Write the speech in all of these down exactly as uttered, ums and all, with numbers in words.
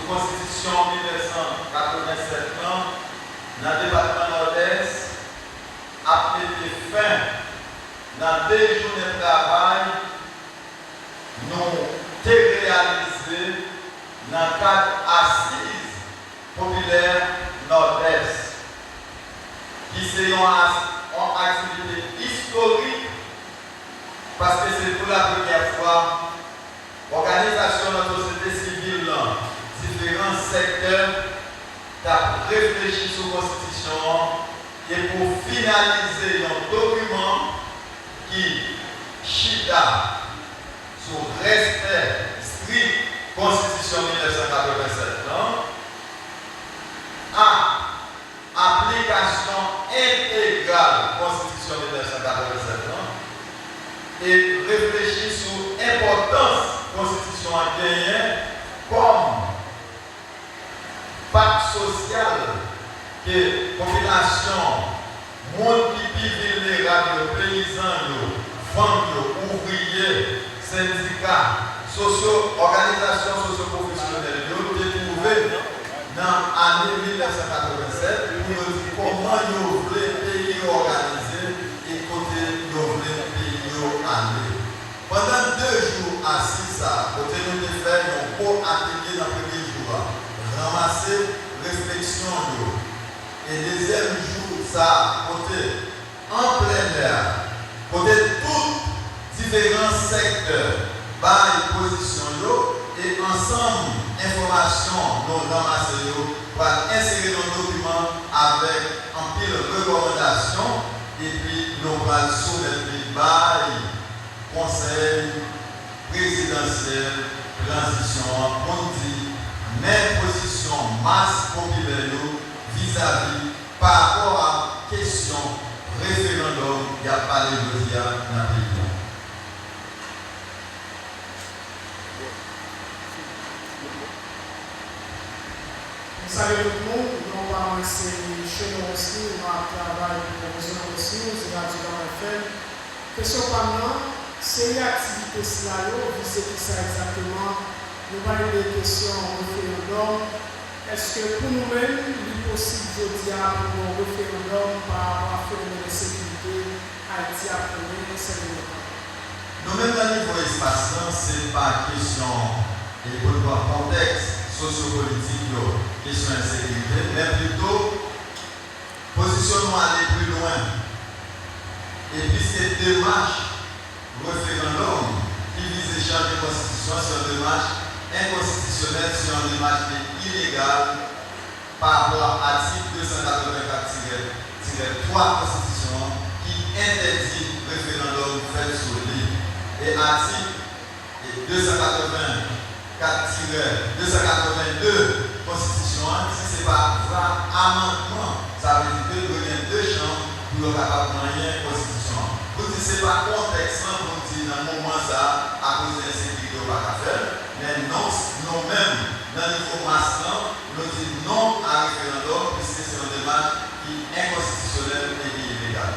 Konstitisyon mil nèf san katrevennsèt lan nan depatman Nòdès ap mete fen nan de jounen travay nou te reyalize nan kad Asiz Popilè Nòdès, ki se yon as-, yon aktivite istorik, paske se pou lapremyè fwa òganizasyon nan sosyete sivil lan, diferan sektè, t ap reflechi sou konstitisyon an e pou finalize yon dokiman ki chita sou respè strik Konstitisyon mil nèf san katrevennsèt lan, a aplikasyon entegral Konstitisyon mil nèf san katrevennsèt lan e reflechi sou enpòtans Konstitisyon an genyen kòm pak sosyal ke popilasyon, moun ki pi vilnerab yo, peyizan yo, fanm yo, ouvriye, sendika, sosyo, òganizasyon sosyopwofesyonèl yo te twouve nan ane mil nèf san katrevennsèt pou yo di kòman yo vle peyi yo òganize e kote yo vle peyi yo ale. Pandan de jou asiz sa a, kote nou te fè yon gwo atelye nan premye jou a, ranmase refleksyon yo, e dezyèm jou sa a, kote an plennè a, kote tout diferan sektè bay pozisyon yo e ansanm enfòmasyon nou ranmase yo pral ensere nan dokiman avèk anpil rekòmandasyon, epi nou pral soumèt li bay Konsèy Prezidansyèl Tranzisyon an pou n di men pozisyon mas popilè yo vizavi pa rapò a kesyon referandòm y ap pale jodi a nan peyi a. M salye tout moun, non pa mwen se Chenon Wesly, mwen ap travay pou Rezonan Wesly, se Radyo Gama F M. Kesyon pa m nan, seri aktivite sila yo vize kisa egzakteman? Nou pale de kesyon referandòm. Èske pou nou menm, li posib jodi a pou nou referandòm pa rapò a fenomèn ensekirite Ayiti ap konnen sèlman? Nou menm nan nivo espas lan, se pa kesyon, e pou n pran kontèks sosyopolitik yo, kesyon ensekirite, men pito pozisyon nou ale pi lwen. E piske demach referandòm ki vize chanje konstitisyon an se yon demach enkonstitisyonèl, se yon demach ki ilegal pa rapò a atik de san katrevenkat tirè, tirè twa konstitisyon an ki entèdi referandòm fèt sou li. E atik e de san katrevenkat tirè de san katrevenn de konstitisyon an, si se pa vwa amandman, sa vle di ke dwe gen de chanm pou yo kapab manyen konstitisyon an. Pou di se pa kontèks lan pou n di nan moman sa a, akoz de ensekirite yo pa ka fè l, men non, nou menm, nan nivo mas lan, nou di non a referandòm, piske se yon demach ki enkonstitisyonèl e ki ilegal.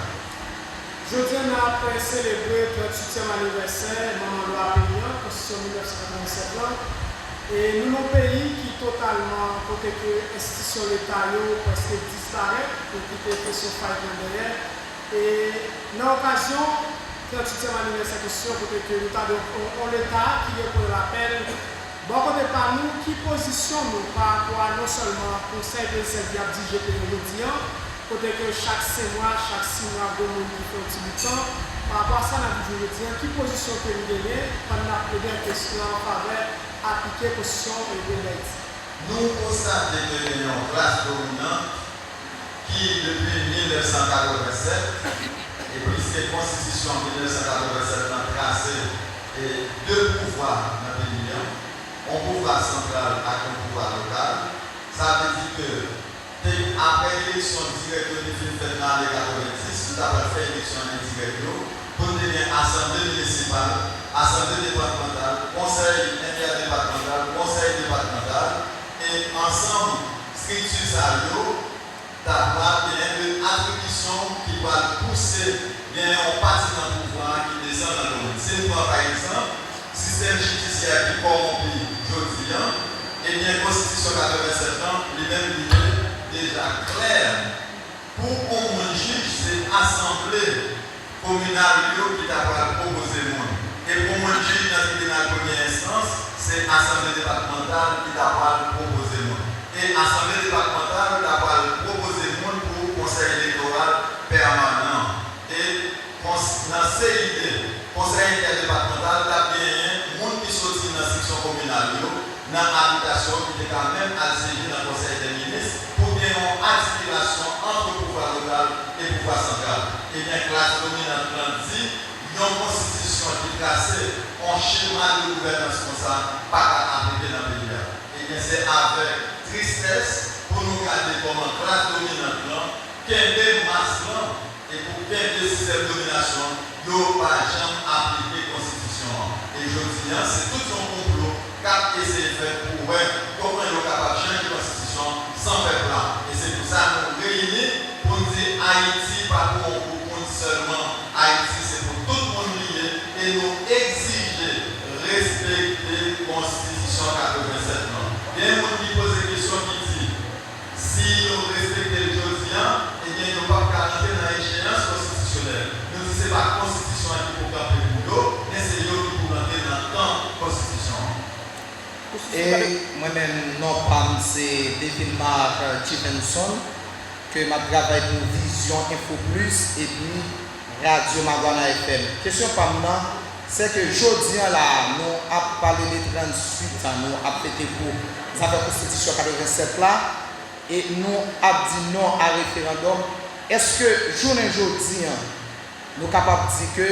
Jodi a, n ap selebre tranntuityèm anivèsè Manman Lwa peyi an, Konstitisyon mil nèf san katrevennsèt lan. E nou nan yon peyi ki totalman, kote ke enstitisyon Leta yo prèske disparèt, pou kite kesyon FADH lan dèyè. E nan okazyon tranntuityèm anivèsè Konstitisyon, kote ke nou ta dwe yon, yon Leta ki reprann lapèl, bò kote pa nou, ki pozisyon nou pa rapò a non sèlman Konsèy Prezidansyèl ki ap dirije peyi nou jodi a, kote ke chak senk mwa, chak sis mwa, gen moun ki fè yon ti bout tan. Pa rapò a sa n ap viv jodi a, ki pozisyon ke n genyen pandan n ap plede an kesyon an favè aplike Konstitisyon peyi Dayiti? Nou konstate ke gen yon klas dominant ki, depi mil nèf san katrevennsèt, e piske Konstitisyon mil nèf san katrevennsèt lan trase, e, de pouvwa nan peyi a, yon pouvwa santral ak yon pouvwa lokal, sa vle di ke te, apre eleksyon dirèk yo te fin fèt nan ane katrevendis, nou ta pral fè eleksyon endirèk yo, pou n te gen asanble minisipal, asanble depatmantal, konsèy entèdepatmantal, konsèy depatmantal, e ansanm estrikti sa yo ta pral genyen de atribisyon ki pral pouse genyen yon pati nan pouvwa a ki desann nan domèn. Si n pran, pa egzanp, sistèm jidisyè ki kòwonpi jodi a, ebyen, konstitisyon Katrevensèt lan, li menm li te deja klè. Pou yon moun jij, se asanble kominal yo ki ta pral pwopoze moun. E pou moun jij nan tribinal premye enstans, se asanble depatmantal ki ta pral pwopoze moun. E asanble depatmantal ta pral pwopoze moun pou konsèy elektoral pèmanan. E kons- nan C I D, konsèy entèdepatmantal t ap genyen moun ki soti nan seksyon kominal yo, nan abitasyon ki te ka menm al syeje nan konsèy dè minis pou gen yon atikilasyon ant pouvwa lokal e pouvwa santral. Ebyen, klas dominant lan di yon konstitisyon ki trase yon chema de gouvènans konsa pa ka aplike nan peyi a. Ebyen, se avèk tristès pou nou gade kòman klas dominant lan kenbe mas lan e pou kenbe sistèm dominasyon, yo pa janm aplike konstitisyon an. E jodi a, se tout yon konplo k ap eseye fèt pou wè kòman yo kapab chanje konstitisyon san pèp la. E se pou sa nou reyini pou n di Ayiti pa pou yon gwoup moun sèlman. Ayiti se pou tout moun li ye e nou egzije respekte konstitisyon katrevensèt lan. Gen moun ki poze kesyon ki di, si yo respekte l jodi a, ebyen, yo p ap ka rantre nan echeyans konstitisyonèl. Nou di se pa konstitisyon an ki pou kanpe pou yo, men se yo ki pou rantre nan tan konstitisyon an. E mwen menm, non pa m se Devilmar Jivenson, ke m ap travay pou Vizyon Enfo Plis epi Radyo Magwana F M. Kesyon pa m nan, se ke jodi a la a, nou ap pale de trann uit an, nou ap fete pou zafè konstitisyon katrevensèt la, e nou ap di non a referandòm. Èske jounen jodi a, nou kapab di ke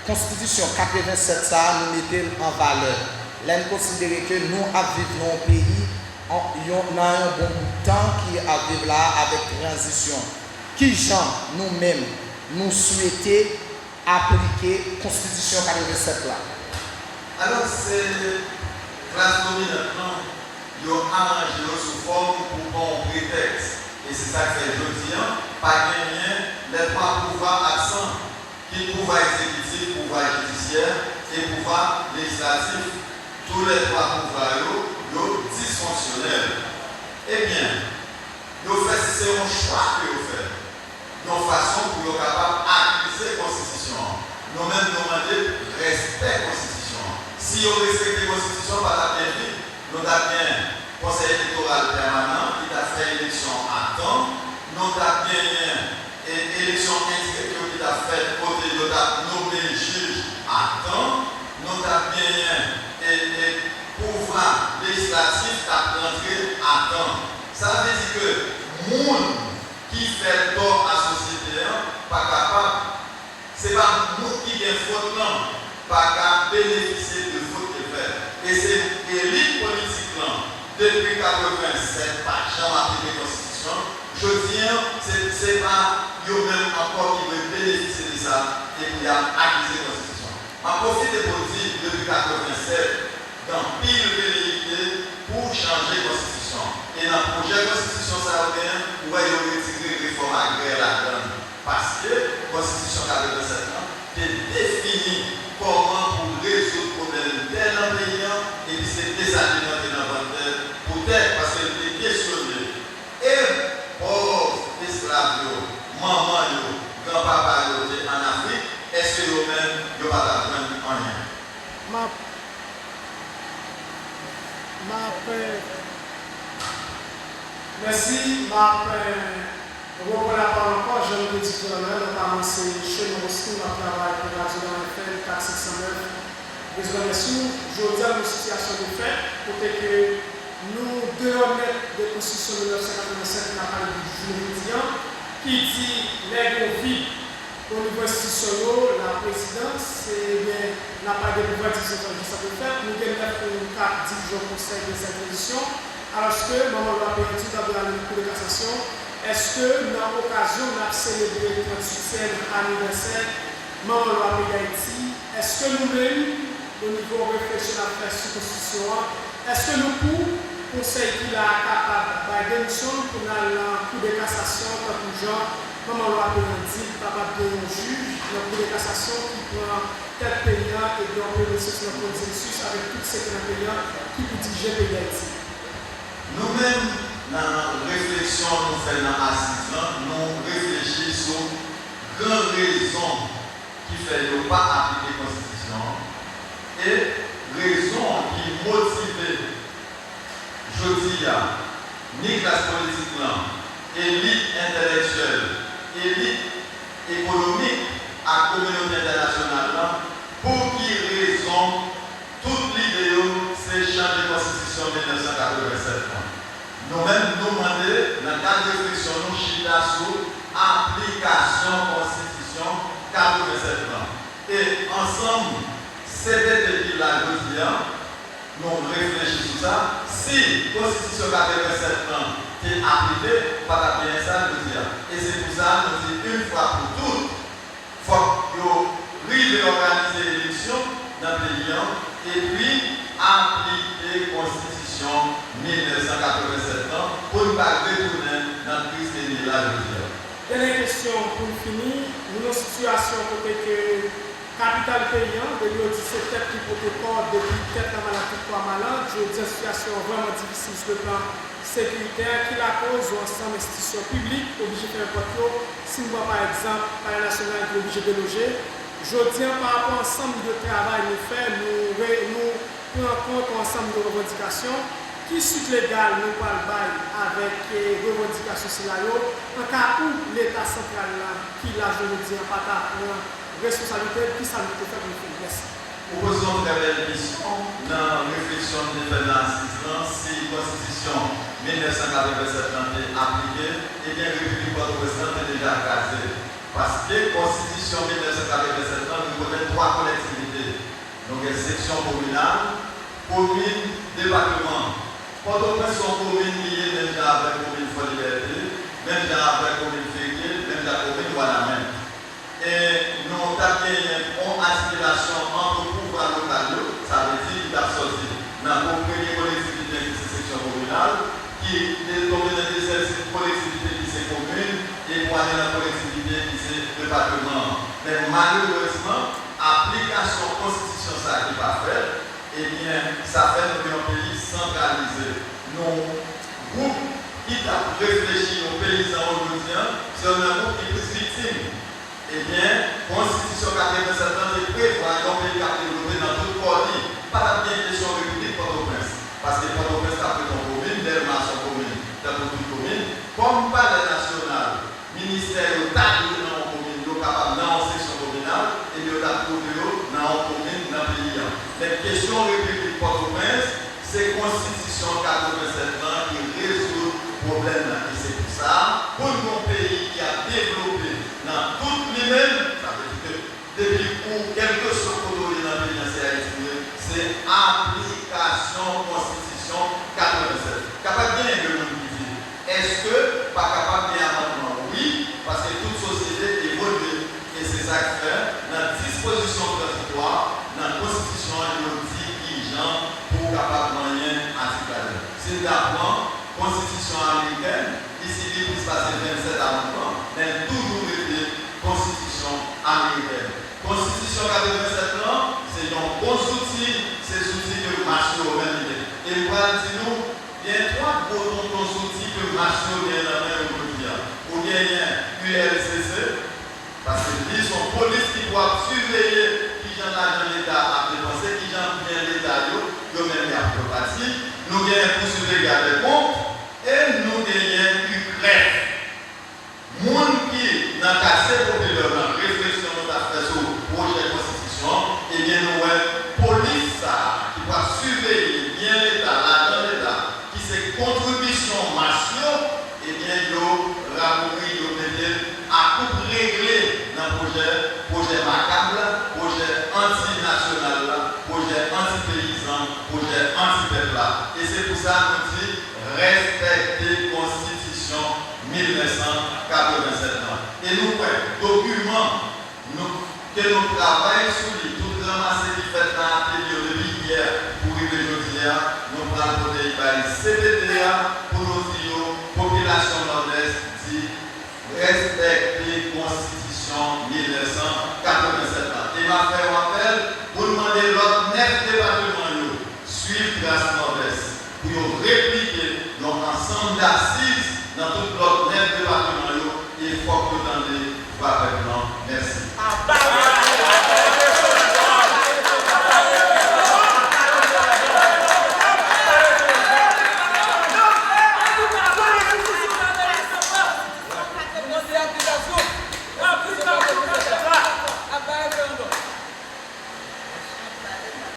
konstitisyon katrevensèt sa a, nou mete l an valè? Lè n konsidere ke nou ap viv nan yon peyi, an- yon, nan yon bon bout tan ki ap viv la a avèk tranzisyon, kijan nou menm, nou swete aplike konstitisyon katrevensèt la? Alò, se klas dominant lan, yo aranje yo sou fòm pou ba w pretèks. E se sa k fè jodi a, pa genyen lè twa pouvwa absan, kit pouvwa egzekitif, pouvwa jidisyè e pouvwa lejislatif. Tou lè twa pouvwa yo, yo disfonksyonèl. Ebyen, yo fè, se yon chwa ke yo fè, yon fason pou yo kapab akize konstitisyon an. Nou menm, nou mande respè konstitisyon an. Si yo respekte konstitisyon, pa t ap gen vi. Nou t ap gen konsèy elektoral pèmanan ki t ap fè eleksyon a tan. Nou t ap genyen e, eleksyon endirèk yo ki t ap fèt kote yo t ap nonmen jij a tan. Nou t ap genyen e, e, pouvwa lejislatif t ap rantre a tan. Sa vle di ke moun ki fè tò a sosyete an pa kapab, se pa moun ki gen fòt lan pa ka benefisye de fòt ke l fè. E se elit politik lan, depi katrevensèt, pa janm aplike konstitisyon. Jodi an, se, se pa yo menm ankò ki dwe benefisye de sa e pou y ap akize konstitisyon. M ap pwofite pou di, depi katrevensèt, gen anpil veleyite pou chanje konstitisyon an. E nan pwojè konstitisyon sa yo genyen, ou wè yo retire refòm agrè ladan l. Paske konstitisyon katrevensèt lan te defini kòman pou rezoud pwoblèm tè nan peyi an, epi se de sa te monte nan vant tè pou tè, paske l te kesyone e pòv esklav yo, manman yo, granpapa yo te ann Afrik, èske yo menm, yo pa t ap jwenn anyen? M ap, m ap, mèsi, m ap reprann lapawòl ankò, jan nou te di talè, non pa mwen se Chenon Wosny, m ap travay pou Radyo Nan F M kat senk san nèf, Bezwen Lès ou. Jodi a, nou sitiyasyon de fèt, kote ke nou deyò nèt de konstitisyon mil nèf san katrevensèt, n ap pale de jounen jodi a, ki di lè gen yon vid o nivo enstitisyon yo, la prezidans, ebyen, n ap pale de pouvwa egzekitif lan jan sa dwe fèt, nou gen nèf pou kat dirijan konsèy prezidans tranzisyon, alòske manman lwa peyi an di nou ta dwe ale nan kou de kasasyon, èske nan okazyon n ap selebre trantuityèm anivèsè manman lwa peyi Dayiti, èske nou menm, o nivo refleksyon n ap fè sou konstitisyon an, èske nou pou konsèy ki la a kapab bay demisyon l pou n al nan kou de kasasyon tankou jan manman lwa peyi an di l, kapab gen yon jij nan kou de kasasyon ki pran tèt peyi an e gen yon premye minis nan konsèy sis avèk tout sektè nan peyi an ki pou dirije peyi Dayiti? Nou menm, nan refleksyon nou fè nan asiz lan, nou reflechi sou gran rezon ki fè yo pa aplike konstitisyon an, e rezon ki motive jodi a ni klas politik lan, elit entèlektyèl, elit ekonomik ak kominote entènasyonal lan, pou ki rezon tout lide yo se chanje konstitisyon mil nèf san katreven sèt lan. Nou menm, nou mande, nan kad refleksyon nou, chita sou aplikasyon konstitisyon katreven sèt lan. E ansanm, C P T ki la jodi a, nou reflechi sou sa. Si konstitisyon katreven sèt lan te aplike, pa t ap genyen sa jodi a. E se pou sa nou di, yon fwa pou tout, fòk yo rive òganize eleksyon nan peyi an, epi aplike konstitisyon mil nèf san katreven sèt lan, pou n pa retounen nan kriz ke n ye la jodi a. Dènye kesyon pou n fini, nou nan sitiyasyon kote ke kapital peyi an, depi yo di se tèt ki pote kò, depi tèt la malad tout kò a malad, jodi a sitiyasyon an vrèman difisil sou le plan sekiritè, ki lakoz yon ansanm enstitisyon piblik oblije fèmen pòt yo, si n pran pa egzanp Palè Nasyonal ki oblije deloje. Jodi a, pa rapò ansanm de travay nou fè, nou re-, nou pran kont yon ansanm de revandikasyon. Ki swit legal nou pral bay avèk, eh, revandikasyon sila yo? An ka ou Leta santral la, ki la jodi a, pa ta pran responsablite l, kisa nou te fè pou nou fini? Mèsi. Ou poze yon trè bèl kesyon. Nan refleksyon nou te fè nan asiz lan, si konstitisyon mil nèf san katreven sèt lan te aplike, ebyen, Repiblik Pòtoprens lan te deja kraze. Paske konstitisyon mil nèf san katreven sèt lan rekonèt twa kolektivite. Nou gen seksyon kominal, komin, depatman. Pòtoprens se yon komin li ye, menm jan avèk komin Fò Libète, menm jan avèk komin Ferye, menm jan komin Wanament. E nou t ap genyen yon atikilasyon ant pouvwa lokal yo, sa vle di ki t ap sòti nan ko-, premye kolektivite ki se seksyon kominal, ki te tonbe nan dezyèm se kolektivite ki se komin, e pou ale nan kolektivite ki se depatman an. Men malerezman, aplikasyon konstitisyon sa a ki pa fèt, ebyen, sa fè nou gen yon peyi santralize. Nou, gwoup ki t ap reflechi yo, peyizan yo jodi a, se youn nan gwoup ki plis viktim. Ebyen, konstitisyon katreven sèt lan te prevwa yon peyi k ap devlope nan tout kò li. Pa t ap gen kesyon Repiblik Pòtoprens, paske Pòtoprens t ap ret yon komin, Dèlma se yon komin, tankou tout komin. Kòm Palè Nasyonal, ministè yo ta dwe nan yon komin, yo kapab nan yon seksyon kominal, ebyen yo t ap twouve yo nan yon komin nan peyi a. Men kesyon Repiblik Pòtoprens, se konstitisyon katreven sèt lan ki rezoud pwoblèm nan. E se pou sa, pou n gen yon peyi ki ap devlope nan tout li menm, sa vle di ke depi ou, kèlkeswa kote w ye nan peyi an, se Ayiti ou ye, se aplikasyon konstitisyon katreven sèt. Kapab genyen de moun ki di, èske pa kapab gen amannman? Wi, paske tout sosyete evolye. E se sa k fè, nan dispozisyon tranzitwa, nan konstitisyon an, yo di kijan pou w kapab manyen atik ladan. Si n ta pran konstitisyon amerikèn, li sibi plis pase vennsèt amannman, men l toujou rete konstitisyon amerikèn. Konstitisyon katreven sèt lan, se yon bon zouti, se zouti ke mas yo menm li ye. E m pral di nou, gen twa gwo tonton zouti ke mas yo gen nan men yo jodi a. Ou genyen U L C C, paske li se yon polis ki pou ap siveye kijan lajan Leta ap depanse, kijan byen Leta yo, yo menm y ap pati. Nou genyen Kou Siveye Dèkont, e nou genyen U C R E F. Moun ki nan katye popilè nan refleksyon nou t ap fè sou pwojè konstitisyon an, ebyen nou wè polis sa a ki pral siveye byen Leta, lajan Leta, ki se kontribisyon mas yo, ebyen yo rabouri, yo mete l a koup regle nan pwojè, pwojè makab la, pwojè antinasyonal la, pwojè antipeyizan, pwojè antipèp la. E se pou sa nou di, respekte konstitisyon mil nèf san katreven sèt lan. E nou kwè dokiman nou, ke nou travay sou li, tout ranmase ki fèt nan atelye yo depi yè pou rive jodi a, nou pral pote l bay C P T a pou nou di yo, popilasyon Nòdès di, respekte konstitisyon mil nèf san katreven sèt lan. E m ap fè yon apèl pou n mande lòt nèf depatman yo swiv tras Nòdès pou yo replike Ansanm dasiz nan tout lòt nèf depatman yo e fòk yo tande vwa pèp la.